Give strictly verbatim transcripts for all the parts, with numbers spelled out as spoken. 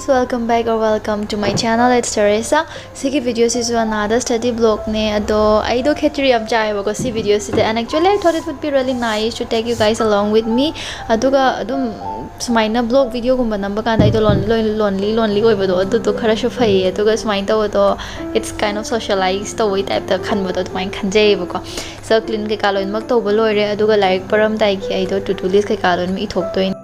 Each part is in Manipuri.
Welcome back or welcome to my channel, it's Teresa. ꯁꯤꯒꯤ ꯚꯤꯗꯤꯑꯣꯁꯤꯁꯨ ꯑꯅꯥꯗ ꯁ꯭ꯇꯗꯤ ꯕ꯭ꯂꯣꯛꯅꯦ꯫ ꯑꯗꯣ ꯑꯩꯗꯣ ꯈꯦꯆ꯭ꯔꯤ ꯌꯥꯝ ꯆꯥꯏꯌꯦꯕꯀꯣ ꯁꯤ ꯚꯤꯗꯤꯑꯣꯁꯤꯗ, and actually I thought it would be really nice to take you guys along with me. ꯑꯗꯨꯒ ꯑꯗꯨꯝ ꯁꯨꯃꯥꯏꯅ ꯕ꯭ꯂꯣꯛ ꯚꯤꯗꯤꯑꯣꯒꯨꯝꯕ ꯅꯝꯕ ꯀꯥꯟꯗ ꯑꯩꯗꯣ ꯂꯣꯟꯂꯤ ꯂꯣꯟꯂꯤ ꯑꯣꯏꯕꯗꯣ ꯑꯗꯨꯗꯣ ꯈꯔꯁꯨ ꯐꯩꯌꯦ꯫ ꯑꯗꯨꯒ ꯁꯨꯃꯥꯏꯅ ꯇꯧꯕꯗꯣ, it's kind of socialize ꯇꯧꯕꯩ ꯇꯥꯏꯞꯇ ꯈꯟꯕꯗꯣ ꯑꯗꯨꯃꯥꯏꯅ ꯈꯟꯖꯩꯌꯦꯕꯀꯣ꯫ ꯁꯦꯜꯐ ꯀ꯭ꯂꯤꯟ ꯀꯩꯀꯥ ꯂꯣꯏꯅꯃꯛ ꯇꯧꯕ ꯂꯣꯏꯔꯦ, ꯑꯗꯨꯒ ꯂꯥꯏꯔꯤꯛ ꯄꯔꯝꯗꯥꯏꯒꯤ ꯑꯩꯗꯣ to do list ꯀꯩꯀꯥ ꯂꯣꯏꯅꯃꯛ ꯏꯊꯣꯛꯇꯣꯏꯅꯦ꯫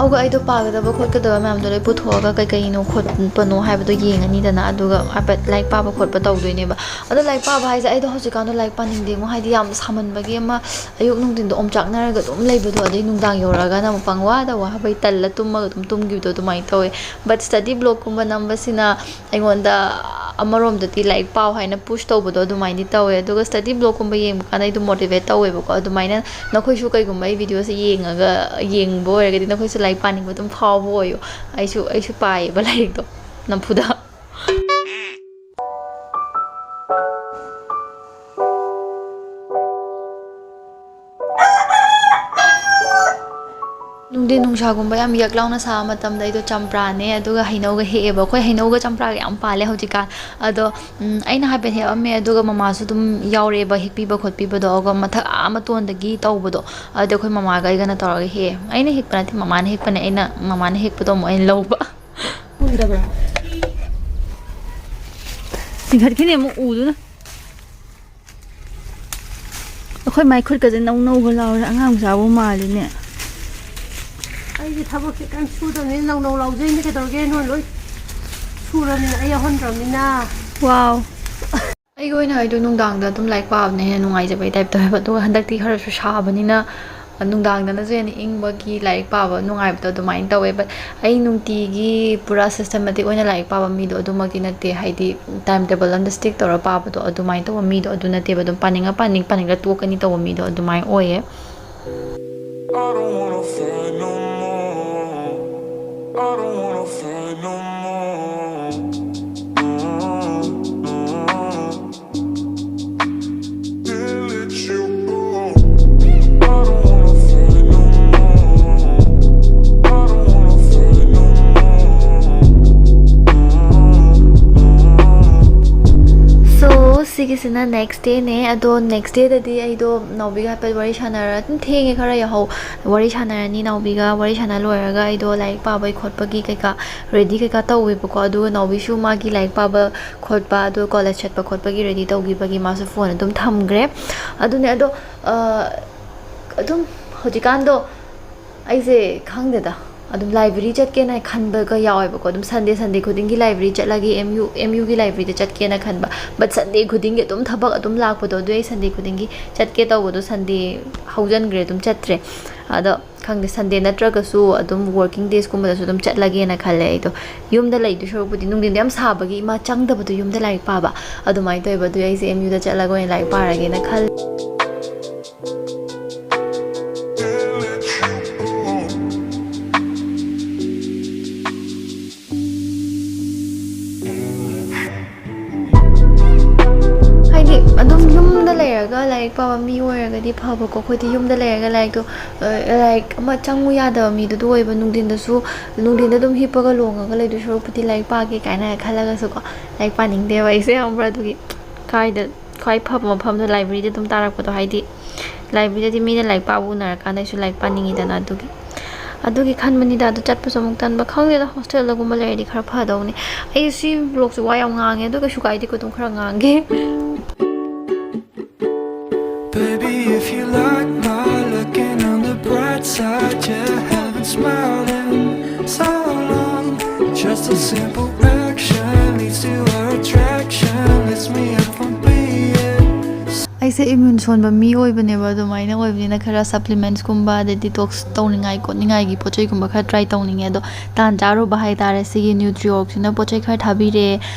ꯑꯗꯨꯒ ꯑꯩꯗꯣ ꯄꯥꯒꯗꯕ ꯈꯣꯠꯀꯗꯕ ꯃꯌꯥꯝꯗꯣ ꯂꯣꯏ ꯄꯨꯊꯣꯛꯑꯒ ꯀꯩ ꯀꯩꯅꯣ ꯈꯣꯠꯄꯅꯣ ꯍꯥꯏꯕꯗꯣ ꯌꯦꯡꯉꯅꯤꯗꯅ, ꯑꯗꯨꯒ ꯍꯥꯏꯐꯦꯠ ꯂꯥꯏꯔꯤꯛ ꯄꯥꯕ ꯈꯣꯠꯄ ꯇꯧꯗꯣꯏꯅꯦꯕ꯫ ꯑꯗꯣ ꯂꯥꯏꯔꯤꯛ ꯄꯥꯕ ꯍꯥꯏꯁꯦ ꯑꯩꯗꯣ ꯍꯧꯖꯤꯛꯀꯥꯟꯗꯣ ꯂꯥꯏꯔꯤꯛ ꯄꯥꯅꯤꯡꯗꯦꯉꯣ, ꯍꯥꯏꯗꯤ ꯌꯥꯝ ꯁꯥꯃꯟꯕꯒꯤ ꯑꯃ ꯑꯌꯨꯛ ꯅꯨꯡꯊꯤꯟꯗꯣ ꯑꯣꯝꯆꯥꯛꯅꯔꯒ ꯑꯗꯨꯝ ꯂꯩꯕꯗꯣ, ꯑꯗꯩ ꯅꯨꯡꯗꯥꯡ ꯌꯧꯔꯛꯑꯒꯅ ꯑꯃꯨꯛ ꯄꯪꯋꯥꯗ ꯋꯥꯕꯩ ꯇꯜꯂ ꯇꯨꯝꯃꯒ ꯑꯗꯨꯝ ꯇꯨꯝꯈꯤꯕꯗꯣ ꯑꯗꯨꯃꯥꯏꯅ ꯇꯧꯋꯦ꯫ But ꯁ꯭ꯇꯗꯤ ꯕ꯭ꯂꯣꯛꯀꯨꯝꯕ ꯅꯝꯕꯁꯤꯅ ꯑꯩꯉꯣꯟꯗ ꯑꯃꯔꯣꯝꯗꯗꯤ ꯂꯥꯏꯔꯤꯛ ꯄꯥꯎ ꯍꯥꯏꯅ ꯄꯨꯁ ꯇꯧꯕꯗꯣ ꯑꯗꯨꯃꯥꯏꯅꯗꯤ ꯇꯧꯋꯦ꯫ ꯑꯗꯨꯒ ꯁ꯭ꯇꯗꯤ ꯕ꯭ꯂꯣꯛꯀꯨꯝꯕ ꯌꯦꯡꯕ ꯀꯥꯟꯗ ꯑꯩꯗꯣ ꯃꯣꯇꯤꯚꯦꯠ ꯇꯧꯋꯦꯕꯀꯣ꯫ ꯑꯗꯨꯃꯥꯏꯅ ꯅꯈꯣꯏꯁꯨ ꯀꯩꯒꯨꯝꯕ ꯑꯩ ꯚꯤꯗꯤꯑꯣꯁꯦ ꯌꯦꯡꯉꯒ, ꯌꯦꯡꯕ ꯑꯣꯏꯔꯒꯗꯤ ꯅꯈꯣꯏꯁꯨ ꯂꯥꯏꯔꯤꯛ ꯄꯥꯅꯤꯡꯕ ꯑꯗꯨꯝ ꯐꯥꯎꯕ ꯑꯣꯏꯌꯣ꯫ ꯑꯩꯁꯨ, ꯑꯩꯁꯨ ꯄꯥꯏꯌꯦꯕ ꯂꯥꯏꯔꯤꯛꯇꯣ ꯅꯝꯐꯨꯗ꯫ ꯅꯨꯡꯊꯤꯟ ꯅꯨꯡꯁꯥꯒꯨꯝꯕ ꯌꯥꯝ ꯌꯛ ꯂꯥꯎꯅ ꯁꯥꯕ ꯃꯇꯝꯗ ꯑꯩꯗꯣ ꯆꯝꯄ꯭ꯔꯥꯅꯦ ꯑꯗꯨꯒ ꯍꯩꯅꯧꯒ ꯍꯦꯛꯑꯦꯕ꯫ ꯑꯩꯈꯣꯏ ꯍꯩꯅꯧꯒ ꯆꯝꯄ꯭ꯔꯥꯒ ꯌꯥꯝ ꯄꯥꯜꯂꯦ ꯍꯧꯖꯤꯛꯀꯥꯟ꯫ ꯑꯗꯣ, ꯎꯝ, ꯑꯩꯅ ꯍꯥꯏꯐꯦꯠ ꯍꯦꯛꯑꯝꯃꯦ, ꯑꯗꯨꯒ ꯃꯃꯥꯁꯨ ꯑꯗꯨꯝ ꯌꯥꯎꯔꯛꯑꯦꯕ ꯍꯦꯛꯄꯤꯕ ꯈꯣꯠꯄꯤꯕꯗꯣ꯫ ꯑꯗꯨꯒ ꯃꯊꯛ ꯑꯥ ꯃꯇꯣꯟꯗꯒꯤ ꯇꯧꯕꯗꯣ, ꯑꯗꯨꯗꯤ ꯑꯩꯈꯣꯏ ꯃꯃꯥꯒ ꯑꯩꯒꯅ ꯇꯧꯔꯒ ꯍꯦꯛꯑꯦ꯫ ꯑꯩꯅ ꯍꯦꯛꯄ ꯅꯠꯇꯦ, ꯃꯃꯥꯅ ꯍꯦꯛꯄꯅꯦ꯫ ꯑꯩꯅ, ꯃꯃꯥꯅ ꯍꯦꯛꯄꯗꯣ ꯑꯃꯨꯛ ꯑꯩꯅ ꯂꯧꯕ꯫ ꯎꯗꯕ꯭ꯔꯥ? ꯆꯤꯡꯈꯠꯈꯤꯅꯦ ꯑꯃꯨꯛ ꯎꯗꯨꯅ꯫ ꯑꯩꯈꯣꯏ ꯃꯥꯏ ꯈꯨꯠꯀꯁꯦ ꯅꯧ ꯅꯧꯕ ꯂꯥꯎꯔꯦ, ꯑꯉꯥꯡ ꯃꯆꯥꯕꯨ ꯃꯥꯜꯂꯤꯅꯦ꯫ ꯑꯩꯒꯤ ꯊꯕꯛꯁꯦ ꯀꯔꯤꯝ ꯁꯨꯗꯕꯅꯤꯅ ꯅꯧ ꯅꯧ ꯂꯥꯎꯖꯩꯅꯦ꯫ ꯀꯩꯗꯧꯔꯒꯦ? ꯅꯣꯏ ꯂꯣꯏ ꯁꯨꯔꯕꯅꯤꯅ, ꯑꯩ ꯌꯥꯎꯍꯟꯗ꯭ꯔꯕꯅꯤꯅ꯫ ꯋꯥꯎ꯫ ꯑꯩꯒꯤ ꯑꯣꯏꯅ ꯑꯩꯗꯣ ꯅꯨꯡꯗꯥꯡꯗ ꯑꯗꯨꯝ ꯂꯥꯏꯔꯤꯛ ꯄꯥꯕꯅ ꯍꯦꯟꯅ ꯅꯨꯡꯉꯥꯏꯖꯕꯩ ꯇꯥꯏꯞ ꯇꯧꯋꯦꯕ꯫ ꯑꯗꯨꯒ ꯍꯟꯗꯛꯇꯤ ꯈꯔꯁꯨ ꯁꯥꯕꯅꯤꯅ ꯅꯨꯡꯗꯥꯡꯗꯅꯁꯨ ꯍꯦꯟꯅ ꯏꯪꯕꯒꯤ ꯂꯥꯏꯔꯤꯛ ꯄꯥꯕ ꯅꯨꯡꯉꯥꯏꯕꯗꯣ ꯑꯗꯨꯃꯥꯏꯅ ꯇꯧꯋꯦ꯫ But ꯑꯩ ꯅꯨꯡꯇꯤꯒꯤ ꯄꯨꯔꯥ systematic ꯑꯣꯏꯅ ꯂꯥꯏꯔꯤꯛ ꯄꯥꯕ ꯃꯤꯗꯣ ꯑꯗꯨꯃꯛꯇꯤ ꯅꯠꯇꯦ꯫ ꯍꯥꯏꯗꯤ time table ꯑꯝꯗ stick ꯇꯧꯔ ꯄꯥꯕꯗꯣ ꯑꯗꯨꯃꯥꯏꯅ ꯇꯧꯕ ꯃꯤꯗꯣ ꯑꯗꯨ ꯅꯠꯇꯦꯕ꯫ ꯑꯗꯨꯝ ꯄꯥꯅꯤꯡꯉ ꯄꯥꯅꯤꯡ, ꯄꯥꯅꯤꯡꯉ ꯇꯣꯛꯀꯅꯤ ꯇꯧꯕ ꯃꯤꯗꯣ ꯑꯗꯨꯃꯥꯏꯅ ꯑꯣꯏꯌꯦ꯫ I don't wanna fight no more. I don't wanna fight no more. ꯁꯤꯅ next dayꯅꯦ꯫ ꯑꯗꯣ next dayꯗꯗꯤ ꯑꯩꯗꯣ ꯅꯥꯎꯕꯤꯒ ꯍꯥꯏꯐꯦꯠ ꯋꯥꯔꯤ ꯁꯥꯟꯅꯔ, ꯑꯗꯨꯝ ꯊꯦꯡꯉꯦ ꯈꯔ ꯌꯥꯍꯧ꯫ ꯋꯥꯔꯤ ꯁꯥꯟꯅꯔꯅꯤ ꯅꯥꯎꯕꯤꯒ꯫ ꯋꯥꯔꯤ ꯁꯥꯟꯅ ꯂꯣꯏꯔꯒ ꯑꯩꯗꯣ ꯂꯥꯏꯔꯤꯛ ꯄꯥꯕꯒꯤ ꯈꯣꯠꯄꯒꯤ ꯀꯩꯀꯥ ready ꯀꯩꯀꯥ ꯇꯧꯋꯦꯕꯀꯣ꯫ ꯑꯗꯨꯒ ꯅꯥꯎꯕꯤꯁꯨ ꯃꯥꯒꯤ ꯂꯥꯏꯔꯤꯛ ꯄꯥꯕ ꯈꯣꯠꯄ, ꯑꯗꯨ college ꯆꯠꯄ ꯈꯣꯠꯄꯒꯤ ready ꯇꯧꯈꯤꯕꯒꯤ ꯃꯥꯁꯨ phone ꯑꯗꯨꯝ ꯊꯝꯈ꯭ꯔꯦ꯫ ꯑꯗꯨꯅꯦ꯫ ꯑꯗꯣ ꯑꯗꯨꯝ ꯍꯧꯖꯤꯛꯀꯥꯟꯗꯣ ꯑꯩꯁꯦ ꯈꯪꯗꯦꯗ, ꯑꯗꯨꯝ library ꯆꯠꯀꯦꯅ ꯈꯟꯕꯒ ꯌꯥꯎꯋꯦꯕꯀꯣ꯫ ꯑꯗꯨꯝ Sunday Sunday ꯈꯨꯗꯤꯡꯒꯤ library ꯆꯠꯂꯒꯦ, M U, M Uꯒꯤ libraryꯗ ꯆꯠꯀꯦꯅ ꯈꯟꯕ꯫ But Sunday ꯈꯨꯗꯤꯡꯒꯤ ꯑꯗꯨꯝ ꯊꯕꯛ ꯑꯗꯨꯝ ꯂꯥꯛꯄꯗꯣ, ꯑꯗꯨ ꯑꯩ Sunday ꯈꯨꯗꯤꯡꯒꯤ ꯆꯠꯀꯦ ꯇꯧꯕꯗꯣ Sunday ꯍꯧꯖꯤꯟꯈ꯭ꯔꯦ, ꯑꯗꯨꯝ ꯆꯠꯇ꯭ꯔꯦ꯫ ꯑꯗꯣ ꯈꯪꯗꯦ, Sunday ꯅꯠꯇ꯭ꯔꯒꯁꯨ ꯑꯗꯨꯝ working daysꯀꯨꯝꯕꯗꯁꯨ ꯑꯗꯨꯝ ꯆꯠꯂꯒꯦꯅ ꯈꯜꯂꯦ꯫ ꯑꯩꯗꯣ ꯌꯨꯝꯗ ꯂꯩꯗꯣꯏ ꯁꯔꯨꯛꯄꯨꯗꯤ, ꯅꯨꯡꯊꯤꯟꯗꯣ ꯌꯥꯝ ꯁꯥꯕꯒꯤ ꯏꯃꯥ ꯆꯪꯗꯕꯗꯣ ꯌꯨꯝꯗ ꯂꯥꯏꯔꯤꯛ ꯄꯥꯕ, ꯑꯗꯨꯃꯥꯏꯅ ꯇꯧꯋꯦꯕ꯫ ꯑꯗꯨꯒꯤ ꯑꯩꯁꯦ M Uꯗ ꯆꯠꯂꯒ ꯑꯣꯏꯅ ꯂꯥꯏꯔꯤꯛ ꯄꯥꯔꯒꯦꯅ ꯈꯜꯂꯦ꯫ ꯍꯥꯏꯗꯤ ꯑꯗꯨꯝ ꯌꯨꯝꯗ ꯂꯩꯔꯒ ꯂꯥꯏꯔꯤꯛ ꯄꯥꯕ ꯃꯤ ꯑꯣꯏꯔꯒꯗꯤ ꯐꯕꯀꯣ꯫ ꯑꯩꯈꯣꯏꯗꯤ ꯌꯨꯝꯗ ꯂꯩꯔꯒ ꯂꯥꯏꯔꯤꯛꯇꯣ, ꯑ, ꯂꯥꯏꯔꯤꯛ ꯑꯃ ꯆꯪꯉꯨ ꯌꯥꯗꯕ ꯃꯤꯗꯨꯗ ꯑꯣꯏꯕ꯫ ꯅꯨꯡꯊꯤꯟꯗꯁꯨ, ꯅꯨꯡꯊꯤꯟꯗ ꯑꯗꯨꯝ ꯍꯤꯞꯄꯒ ꯂꯣꯡꯉꯒ ꯂꯩꯗꯣꯏ ꯁꯔꯨꯛꯄꯨꯗꯤ ꯂꯥꯏꯔꯤꯛ ꯄꯥꯒꯦ ꯀꯥꯏꯅ ꯈꯜꯂꯒꯁꯨꯀꯣ, ꯂꯥꯏꯔꯤꯛ ꯄꯥꯅꯤꯡꯗꯦꯕ ꯑꯩꯁꯦ, ꯈꯪꯕ꯭ꯔꯥ? ꯑꯗꯨꯒꯤ ꯀꯥꯏꯗ ꯈ꯭ꯋꯥꯏ ꯐꯕ ꯃꯐꯝꯗꯣ libraryꯗ ꯑꯗꯨꯝ ꯇꯥꯔꯛꯄꯗꯣ, ꯍꯥꯏꯗꯤ libraryꯗꯗꯤ ꯃꯤꯅ ꯂꯥꯏꯔꯤꯛ ꯄꯥꯕ ꯎꯅꯔꯀꯥꯟꯗ ꯑꯩꯁꯨ ꯂꯥꯏꯔꯤꯛ ꯄꯥꯅꯤꯡꯉꯤꯗꯅ꯫ ꯑꯗꯨꯒꯤ, ꯑꯗꯨꯒꯤ ꯈꯟꯕꯅꯤꯗ꯫ ꯑꯗꯨ ꯆꯠꯄꯁꯨ ꯑꯃꯨꯛ ꯇꯟꯕ꯫ ꯈꯪꯗꯦꯗ, hostelꯗꯒꯨꯝꯕ ꯂꯩꯔꯗꯤ ꯈꯔ ꯐꯗꯧꯅꯤ꯫ ꯑꯩ ꯁꯤ vlogꯁꯦ ꯋꯥ ꯌꯥꯝ ꯉꯥꯡꯉꯦ, ꯑꯗꯨ ꯀꯩꯁꯨ ꯀꯥꯏꯗꯦꯀꯣ, ꯑꯗꯨꯝ ꯈꯔ ꯉꯥꯡꯒꯦ꯫ Baby, if you like my looking on the bright side, yeah, haven't smiled in so long. Just a simple action leads to our attraction, lifts me up from being. ꯑꯩꯁꯦ immune ꯁꯣꯟꯕ ꯃꯤ ꯑꯣꯏꯕꯅꯦꯕ꯫ ꯑꯗꯨꯃꯥꯏꯅ ꯑꯣꯏꯕꯅꯤꯅ ꯈꯔ supplementsꯀꯨꯝꯕ, ꯑꯗꯩ detox ꯇꯧꯅꯤꯡꯉꯥꯏ ꯈꯣꯠꯅꯤꯡꯉꯥꯏꯒꯤ ꯄꯣꯠ ꯆꯩꯒꯨꯝꯕ ꯈꯔ try ꯇꯧꯅꯤꯡꯉꯦ꯫ ꯑꯗꯣ ꯇꯥꯟ ꯆꯥꯔꯨꯕ ꯍꯥꯏꯇꯥꯔꯦ, ꯁꯤꯒꯤ Nutriorgꯁꯤꯅ ꯄꯣꯠ ꯆꯩ ꯈꯔ ꯊꯥꯕꯤꯔꯦ꯫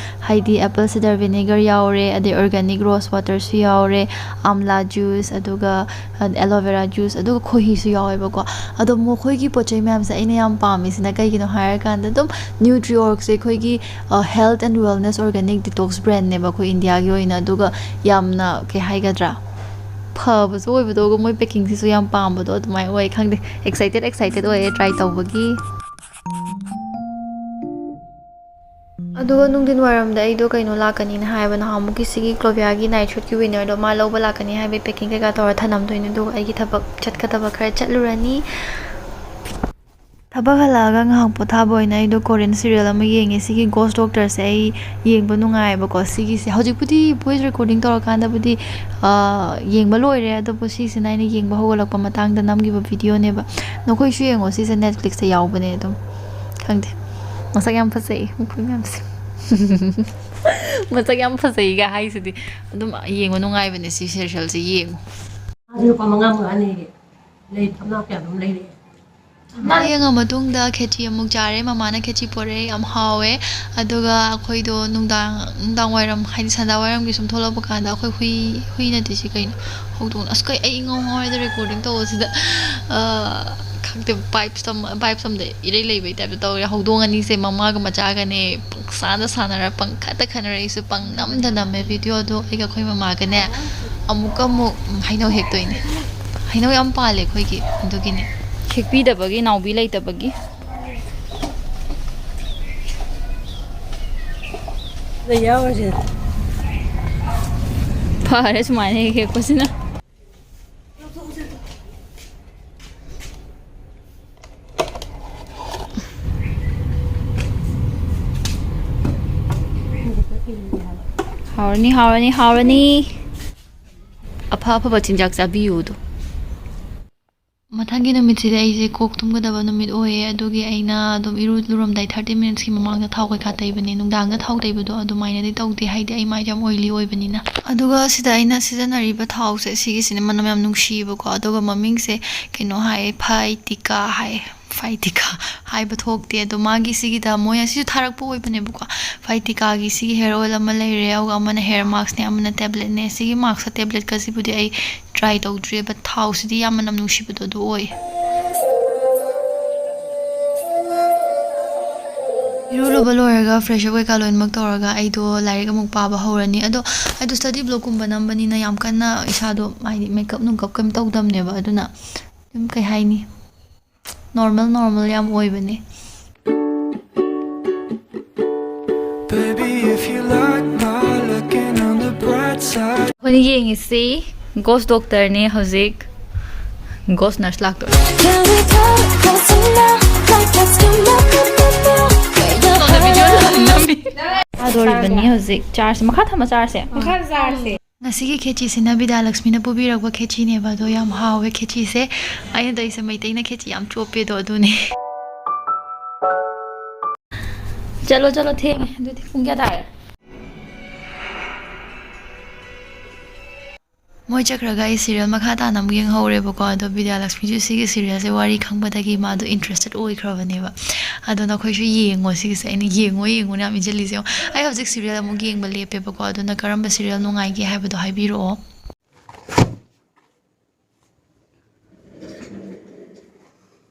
ꯍꯥꯏꯗꯤ apple cider vinegar ꯌꯥꯎꯔꯦ, ꯑꯗꯩ organic rose waterꯁꯨ ꯌꯥꯎꯔꯦ, ꯑꯝꯂꯥ juice, ꯑꯗꯨꯒ aloe vera juice, ꯑꯗꯨꯒ ꯈꯣꯏꯍꯤꯁꯨ ꯌꯥꯎꯋꯦꯕꯀꯣ꯫ ꯑꯗꯣ ꯃꯈꯣꯏꯒꯤ ꯄꯣꯠ ꯆꯩ ꯃꯌꯥꯝꯁꯦ ꯑꯩꯅ ꯌꯥꯝ ꯄꯥꯝꯃꯤꯁꯤꯅ ꯀꯩꯒꯤꯅꯣ ꯍꯥꯏꯔꯀꯥꯟꯗ, ꯑꯗꯨꯝ Nutriorgꯁꯦ ꯑꯩꯈꯣꯏꯒꯤ, ꯑ, health and wellness organic detox brandꯅꯦꯕ ꯑꯩꯈꯣꯏ ꯏꯟꯗꯤꯌꯥꯒꯤ ꯑꯣꯏꯅ꯫ ꯑꯗꯨꯒ ꯌꯥꯝꯅ, ꯀꯩ ꯍꯥꯏꯒꯗ꯭ꯔꯥ, ꯐꯕꯁꯨ ꯑꯣꯏꯕꯗꯣ, ꯑꯗꯨꯒ ꯃꯣꯏ packingꯁꯤꯁꯨ ꯌꯥꯝ ꯄꯥꯝꯕꯗꯣ ꯑꯗꯨꯃꯥꯏꯅ ꯑꯣꯏ꯫ ꯈꯪꯗꯦ, excited, excited ꯑꯣꯏꯌꯦ try ꯇꯧꯕꯒꯤ꯫ ꯑꯗꯨꯒ ꯅꯨꯡꯊꯤꯟ ꯋꯥꯏꯔꯝꯗ ꯑꯩꯗꯣ ꯀꯩꯅꯣ ꯂꯥꯛꯀꯅꯤꯅ ꯍꯥꯏꯕ, ꯅꯍꯥꯟꯃꯨꯛꯀꯤ ꯁꯤꯒꯤ ꯀ꯭ꯂꯣꯕꯤꯌꯥꯒꯤ ꯅꯥꯏꯠ ꯁꯨꯠꯀꯤ ꯋꯤꯅꯔꯗꯣ ꯃꯥ ꯂꯧꯕ ꯂꯥꯛꯀꯅꯤ ꯍꯥꯏꯕꯒꯤ ꯄꯦꯀꯤꯡ ꯀꯩꯀꯥ ꯇꯧꯔ ꯊꯅꯝꯗꯣꯏꯅꯦ꯫ ꯑꯗꯨꯒ ꯑꯩꯒꯤ ꯊꯕꯛ ꯆꯠꯀꯗꯕ ꯈꯔ ꯆꯠꯂꯨꯔꯅꯤ꯫ ꯊꯕꯛ ꯍꯜꯂꯛꯑꯒ ꯉꯥꯏꯍꯥꯛ ꯄꯣꯊꯥꯕ ꯑꯣꯏꯅ ꯑꯩꯗꯣ ꯀꯣꯔꯤꯌꯟ ꯁꯤꯔꯤꯌꯦꯜ ꯑꯃ ꯌꯦꯡꯉꯦ꯫ ꯁꯤꯒꯤ ꯒꯣꯁ ꯗꯣꯛꯇꯔꯁꯦ ꯑꯩ ꯌꯦꯡꯕ ꯅꯨꯡꯉꯥꯏꯌꯦꯕꯀꯣ꯫ ꯁꯤꯒꯤꯁꯦ ꯍꯧꯖꯤꯛꯄꯨꯗꯤ ꯚꯣꯏꯁ ꯔꯦꯀꯣꯔꯗꯤꯡ ꯇꯧꯔꯀꯥꯟꯗꯕꯨꯗꯤ ꯌꯦꯡꯕ ꯂꯣꯏꯔꯦ, ꯑꯗꯨꯕꯨ ꯁꯤꯁꯤꯅ ꯑꯩꯅ ꯌꯦꯡꯕ ꯍꯧꯒꯠꯂꯛꯄ ꯃꯇꯥꯡꯗ ꯅꯝꯈꯤꯕ ꯚꯤꯗꯤꯑꯣꯅꯦꯕ꯫ ꯅꯈꯣꯏꯁꯨ ꯌꯦꯡꯉꯣ, ꯁꯤꯁꯦ ꯅꯦꯠꯐ꯭ꯂꯤꯛꯁꯇ ꯌꯥꯎꯕꯅꯦ꯫ ꯑꯗꯨꯝ ꯈꯪꯗꯦ, ꯃꯁꯛ ꯌꯥꯝ ꯐꯖꯩ ꯃꯈꯣꯏ ꯃꯌꯥꯝꯁꯦ꯫ ꯃꯁꯛ ꯌꯥꯝ ꯐꯖꯩꯒ ꯍꯥꯏꯁꯤꯗꯤ꯫ ꯑꯗꯨꯝ ꯌꯦꯡꯕ ꯅꯨꯡꯉꯥꯏꯕꯅꯦ ꯁꯤ ꯁꯦꯔꯤꯌꯦꯜꯁꯦ, ꯌꯦꯡꯉꯣ꯫ ꯃꯥꯁꯦ ꯂꯨꯄꯥ ꯃꯉꯥ ꯃꯉꯥꯅꯦꯌꯦ꯫ ꯂꯩ ꯊꯝꯅꯥ ꯀꯌꯥꯅꯣꯝ ꯂꯩꯔꯛꯑꯦ꯫ ꯌꯦꯡꯉ ꯃꯇꯨꯡꯗ ꯈꯦꯆꯤ ꯑꯃꯨꯛ ꯆꯥꯔꯦ꯫ ꯃꯃꯥꯅ ꯈꯦꯆꯤ ꯄꯣꯔꯛꯑꯦ, ꯌꯥꯝ ꯍꯥꯎꯋꯦ꯫ ꯑꯗꯨꯒ ꯑꯩꯈꯣꯏꯗꯣ ꯅꯨꯡꯗꯥꯡ, ꯅꯨꯡꯗꯥꯡ ꯋꯥꯏꯔꯝ, ꯍꯥꯏꯗꯤ ꯁꯟꯗꯥ ꯋꯥꯏꯔꯝꯒꯤ ꯁꯨꯝ ꯊꯣꯛꯂꯛꯄ ꯀꯥꯟꯗ ꯑꯩꯈꯣꯏ ꯍꯨꯏ, ꯍꯨꯏ ꯅꯠꯇꯦ ꯁꯤ ꯀꯩꯅꯣ, ꯍꯧꯗꯣꯡ꯫ ꯑꯁ, ꯀꯩ, ꯑꯩ ꯏꯉꯥꯎ ꯉꯥꯎꯔꯦꯗ ꯔꯦꯀꯣꯔꯗꯤꯡ ꯇꯧꯕꯁꯤꯗ꯫ ꯈꯪꯗꯦ, ꯚꯥꯏꯞꯁ ꯑꯃ, ꯚꯥꯏꯞꯁ ꯑꯃꯗ ꯏꯔꯩ ꯂꯩꯕꯩ ꯇꯥꯏꯞꯇ ꯇꯧꯔꯦ꯫ ꯍꯧꯗꯣꯡ ꯑꯅꯤꯁꯦ, ꯃꯃꯥꯒ ꯃꯆꯥꯒꯅꯦ, ꯄꯪꯁꯥꯟꯗ ꯁꯥꯟꯅꯔ, ꯄꯪꯈꯠꯇ ꯈꯠꯅꯔ, ꯑꯩꯁꯨ ꯄꯪꯅꯝꯗ ꯅꯝꯃꯦ ꯚꯤꯗꯤꯑꯣꯗꯣ꯫ ꯑꯩꯒ ꯑꯩꯈꯣꯏ ꯃꯃꯥꯒꯅꯦ ꯑꯃꯨꯛꯀ ꯑꯃꯨꯛ ꯍꯩꯅꯧ ꯍꯦꯛꯇꯣꯏꯅꯦ꯫ ꯍꯩꯅꯧ ꯌꯥꯝ ꯄꯥꯜꯂꯦ ꯑꯩꯈꯣꯏꯒꯤ, ꯑꯗꯨꯒꯤꯅꯦ꯫ ꯍꯦꯛꯄꯤꯗꯕꯒꯤ, ꯅꯥꯎꯕꯤ ꯂꯩꯇꯕꯒꯤ꯫ ꯐꯔꯦ ꯁꯨꯃꯥꯏꯅ ꯍꯦꯛ ꯍꯦꯛꯄꯁꯤꯅ꯫ ꯍꯥꯎꯔꯅꯤ, ꯍꯥꯎꯔꯅꯤ, ꯍꯥꯎꯔꯅꯤ꯫ ꯑꯐ ꯑꯐꯕ ꯆꯤꯟꯖꯥꯛ ꯆꯥꯕꯤꯌꯨꯗꯣ꯫ ꯃꯊꯪꯒꯤ ꯅꯨꯃꯤꯠꯁꯤꯗꯤ ꯑꯩꯁꯦ ꯀꯣꯛ ꯇꯨꯝꯒꯗꯕ ꯅꯨꯃꯤꯠ ꯑꯣꯏꯌꯦ, ꯑꯗꯨꯒꯤ ꯑꯩꯅ ꯑꯗꯨꯝ ꯏꯔꯨ ꯂꯨꯔꯝꯗꯥꯏ thirty minutesꯀꯤ ꯃꯃꯥꯡꯗ ꯊꯥꯎ ꯀꯩꯀꯥ ꯇꯩꯕꯅꯦ꯫ ꯅꯨꯡꯗꯥꯡꯗ ꯊꯥꯎ ꯇꯩꯕꯗꯣ ꯑꯗꯨꯃꯥꯏꯅꯗꯤ ꯇꯧꯗꯦ, ꯍꯥꯏꯗꯤ ꯑꯩ ꯃꯥꯏꯁꯦ ꯌꯥꯝ oily ꯑꯣꯏꯕꯅꯤꯅ꯫ ꯑꯗꯨꯒ ꯁꯤꯗ ꯑꯩꯅ ꯁꯤꯖꯤꯟꯅꯔꯤꯕ ꯊꯥꯎꯁꯦ, ꯁꯤꯒꯤꯁꯤꯅ ꯃꯅꯝ ꯌꯥꯝ ꯅꯨꯡꯁꯤꯌꯦꯕꯀꯣ, ꯑꯗꯨꯒ ꯃꯃꯤꯡꯁꯦ ꯀꯩꯅꯣ ꯍꯥꯏꯌꯦ, ꯐꯥꯏꯇꯤꯀꯥ ꯍꯥꯏꯌꯦ꯫ ꯐꯥꯏꯇꯤꯀꯥ ꯍꯥꯏꯕ ꯊꯣꯛꯇꯦ꯫ ꯑꯗꯣ ꯃꯥꯒꯤ ꯁꯤꯒꯤꯗ ꯃꯣꯏꯅ ꯁꯤꯁꯨ ꯊꯥꯔꯛꯄ ꯑꯣꯏꯕꯅꯦꯕꯀꯣ꯫ ꯐꯥꯏꯇꯤꯀꯥꯒꯤ ꯁꯤꯒꯤ hair oil ꯑꯃ ꯂꯩꯔꯦ, ꯑꯗꯨꯒ ꯑꯃꯅ hair maskꯅꯦ, ꯑꯃꯅ tabletꯅꯦ꯫ ꯁꯤꯒꯤ maskꯀ tabletꯀꯁꯤꯕꯨꯗꯤ ꯑꯩ try ꯇꯧꯗ꯭ꯔꯤꯕ, ꯊꯥꯎꯁꯤꯗꯤ ꯌꯥꯝ ꯃꯅꯝ ꯅꯨꯡꯁꯤꯕꯗꯣ ꯑꯗꯨ ꯑꯣꯏ꯫ ꯏꯔꯨ ꯂꯨꯕ ꯂꯣꯏꯔꯒ fresh up ꯀꯩꯀꯥ ꯂꯣꯏꯅꯃꯛ ꯇꯧꯔꯒ ꯑꯩꯗꯣ ꯂꯥꯏꯔꯤꯛ ꯑꯃꯨꯛ ꯄꯥꯕ ꯍꯧꯔꯅꯤ꯫ ꯑꯗꯣ ꯑꯩꯗꯣ study vlogꯀꯨꯝꯕ ꯅꯝꯕꯅꯤꯅ ꯌꯥꯝ ꯀꯟꯅ ꯏꯁꯥꯗꯣ ꯍꯥꯏꯗꯤ makeup ꯅꯨꯡꯀꯞ ꯀꯩꯝ ꯇꯧꯗꯕꯅꯦꯕ, ꯑꯗꯨꯅ ꯑꯗꯨꯝ ꯀꯩ ꯍꯥꯏꯅꯤ, normal normal ꯌꯥꯝ ꯑꯣꯏꯕꯅꯦ꯫ ꯑꯩꯈꯣꯏꯅ ꯌꯦꯡꯉꯤꯁꯤ ꯒꯣꯁ ꯗꯣꯛꯇꯔꯅꯦ ꯍꯧꯖꯤꯛ꯫ ꯒꯣꯁ ꯅꯔꯁ ꯂꯥꯛꯇꯣꯔꯦ꯫ ꯊꯥꯗꯣꯔꯤꯕꯅꯤ ꯍꯧꯖꯤꯛ ꯆꯥꯔꯁꯦ꯫ ꯃꯈꯥ ꯊꯝꯕ ꯆꯥꯔꯁꯦ꯫ ꯃꯈꯥ ꯆꯥꯔꯁꯦ꯫ ꯉꯁꯤꯒꯤ ꯈꯦꯆꯤꯁꯤꯅ ꯕꯤꯗ꯭ꯌꯥꯂꯛꯁꯃꯤꯅ ꯄꯨꯕꯤꯔꯛꯄ ꯈꯦꯆꯤꯅꯦꯕ꯫ ꯑꯗꯣ ꯌꯥꯝ ꯍꯥꯎꯋꯦ ꯈꯦꯆꯤꯁꯦ꯫ ꯑꯩꯅ ꯇꯧꯔꯤꯁꯦ ꯃꯩꯇꯩꯅ ꯈꯦꯆꯤ ꯌꯥꯝ ꯆꯣꯞꯄꯦꯗꯣ ꯑꯗꯨꯅꯦ꯫ ꯆꯠꯂꯣ ꯆꯠꯂꯣ, ꯊꯦꯡꯉꯦ꯫ ꯑꯗꯨꯗꯤ ꯄꯨꯡ ꯀꯌꯥ ꯇꯥꯔꯦ? ꯃꯣꯏ ꯆꯠꯈ꯭ꯔꯒ ꯑꯩ ꯁꯤꯔꯤꯌꯦꯜ ꯃꯈꯥ ꯇꯥꯅ ꯑꯃꯨꯛ ꯌꯦꯡꯍꯧꯔꯦꯕꯀꯣ꯫ ꯑꯗꯣ ꯕꯤꯗ꯭ꯌꯥꯂꯛꯁꯃꯤꯁꯨ ꯁꯤꯒꯤ ꯁꯤꯔꯤꯌꯦꯜꯁꯦ ꯋꯥꯔꯤ ꯈꯪꯕꯗꯒꯤ ꯃꯥꯗꯣ ꯏꯟꯇꯔꯦꯁꯇꯦꯠ ꯑꯣꯏꯈ꯭ꯔꯕꯅꯦꯕ꯫ ꯑꯗꯣ ꯅꯈꯣꯏꯁꯨ ꯌꯦꯡꯉꯣ ꯁꯤꯒꯤꯁꯦ꯫ ꯑꯩꯅ "ꯌꯦꯡꯉꯣ ꯌꯦꯡꯉꯣꯅ" ꯌꯥꯝ ꯏꯟꯁꯤꯜꯂꯤꯁꯦ ꯌꯦꯡꯉꯣ꯫ ꯑꯩ ꯍꯧꯖꯤꯛ ꯁꯤꯔꯤꯌꯦꯜ ꯑꯃꯨꯛ ꯌꯦꯡꯕ ꯂꯦꯞꯄꯦꯕꯀꯣ꯫ ꯑꯗꯨꯅ ꯀꯔꯝꯕ ꯁꯤꯔꯤꯌꯦꯜ ꯅꯨꯡꯉꯥꯏꯒꯦ ꯍꯥꯏꯕꯗꯣ ꯍꯥꯏꯕꯤꯔꯛꯑꯣ꯫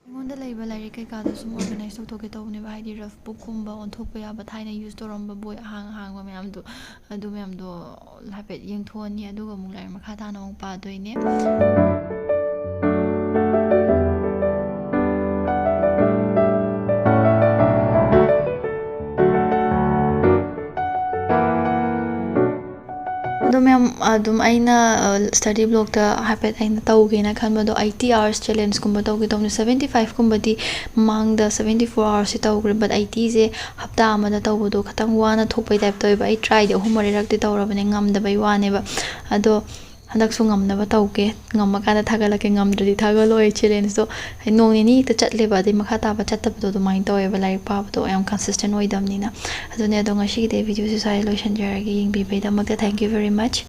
ꯑꯩꯉꯣꯟꯗ ꯂꯩꯕ ꯂꯥꯏꯔꯤꯛ ꯀꯩꯀꯥꯗꯣ ꯁꯨꯝ ꯑꯣꯔꯒꯅꯥꯏꯁ ꯇꯧꯊꯣꯛꯀꯦ ꯇꯧꯕꯅꯦꯕ꯫ ꯍꯥꯏꯗꯤ ꯔꯐ ꯕꯨꯛꯀꯨꯝꯕ ꯑꯣꯟꯊꯣꯛꯄ ꯌꯥꯕ, ꯊꯥꯏꯅ ꯌꯨꯁ ꯇꯧꯔꯝꯕ ꯕꯣꯏ ꯑꯍꯥꯡ ꯑꯍꯥꯡꯕ ꯃꯌꯥꯝꯗꯣ, ꯑꯗꯨ ꯃꯌꯥꯝꯗꯣ ꯍꯥꯏꯐꯦꯠ ꯌꯦꯡꯊꯣꯛꯑꯅꯤ꯫ ꯑꯗꯨꯒ ꯑꯃꯨꯛ ꯂꯥꯏꯔꯤꯛ ꯃꯈꯥ ꯇꯥꯅ ꯑꯃꯨꯛ ꯄꯥꯗꯣꯏꯅꯦ꯫ ꯑꯗꯣ ꯃꯌꯥꯝ, ꯑꯗꯨꯝ ꯑꯩꯅ, ꯑ, ꯁ꯭ꯇꯗꯤ ꯕ꯭ꯂꯣꯛꯇ ꯍꯥꯏꯐꯦꯠ ꯑꯩꯅ ꯇꯧꯒꯦꯅ ꯈꯟꯕꯗꯣ, ꯑꯩꯠꯇꯤ ꯑꯥꯋꯔꯁ ꯆꯦꯂꯦꯟꯖꯀꯨꯝꯕ ꯇꯧꯒꯦ ꯇꯧꯕꯅꯦ꯫ ꯁꯕꯦꯟꯇꯤ ꯐꯥꯏꯚꯀꯨꯝꯕꯗꯤ ꯃꯃꯥꯡꯗ, ꯁꯕꯦꯟꯇꯤ ꯐꯣꯔ ꯑꯥꯋꯔꯁꯁꯤ ꯇꯧꯈ꯭ꯔꯦ, ꯕꯠ ꯑꯩꯠꯇꯤꯁꯦ ꯍꯞꯇꯥ ꯑꯃꯗ ꯇꯧꯕꯗꯣ ꯈꯤꯇꯪ ꯋꯥꯅ ꯊꯣꯛꯄꯩ ꯇꯥꯏꯞ ꯇꯧꯋꯦꯕ꯫ ꯑꯩ ꯇ꯭ꯔꯥꯏꯗꯤ ꯑꯍꯨꯝ ꯃꯔꯤꯔꯛꯇꯤ ꯇꯧꯔꯕꯅꯦ, ꯉꯝꯗꯕꯩ ꯋꯥꯅꯦꯕ꯫ ꯑꯗꯣ ꯍꯟꯗꯛꯁꯨ ꯉꯝꯅꯕ ꯇꯧꯒꯦ꯫ ꯉꯝꯃꯀꯥꯟꯗ ꯊꯥꯒꯠꯂꯛꯀꯦ, ꯉꯝꯗ꯭ꯔꯗꯤ ꯊꯥꯒꯠꯂꯣꯏ꯫ ꯆꯦꯂꯦꯟꯖꯇꯣ ꯍꯥꯏꯗꯤ ꯅꯣꯡ ꯅꯤꯅꯤ ꯍꯦꯛꯇ ꯆꯠꯂꯦꯕ, ꯑꯗꯩ ꯃꯈꯥ ꯇꯥꯕ ꯆꯠꯇꯕꯗꯣ ꯑꯗꯨꯃꯥꯏꯅ ꯇꯧꯋꯦꯕ꯫ ꯂꯥꯏꯔꯤꯛ ꯄꯥꯕꯗꯣ ꯌꯥꯝ ꯀꯟꯁꯤꯁꯇꯦꯟ ꯑꯣꯏꯗꯕꯅꯤꯅ꯫ ꯑꯗꯨꯅꯦ, ꯑꯗꯣ ꯉꯁꯤꯒꯤꯗꯤ ꯑꯩ ꯚꯤꯗꯤꯑꯣꯁꯦ ꯁ꯭ꯋꯥꯏꯗ ꯂꯣꯏꯁꯤꯟꯖꯔꯒꯦ꯫ ꯌꯦꯡꯕꯤꯕꯩꯗꯃꯛꯇ thank you very much꯫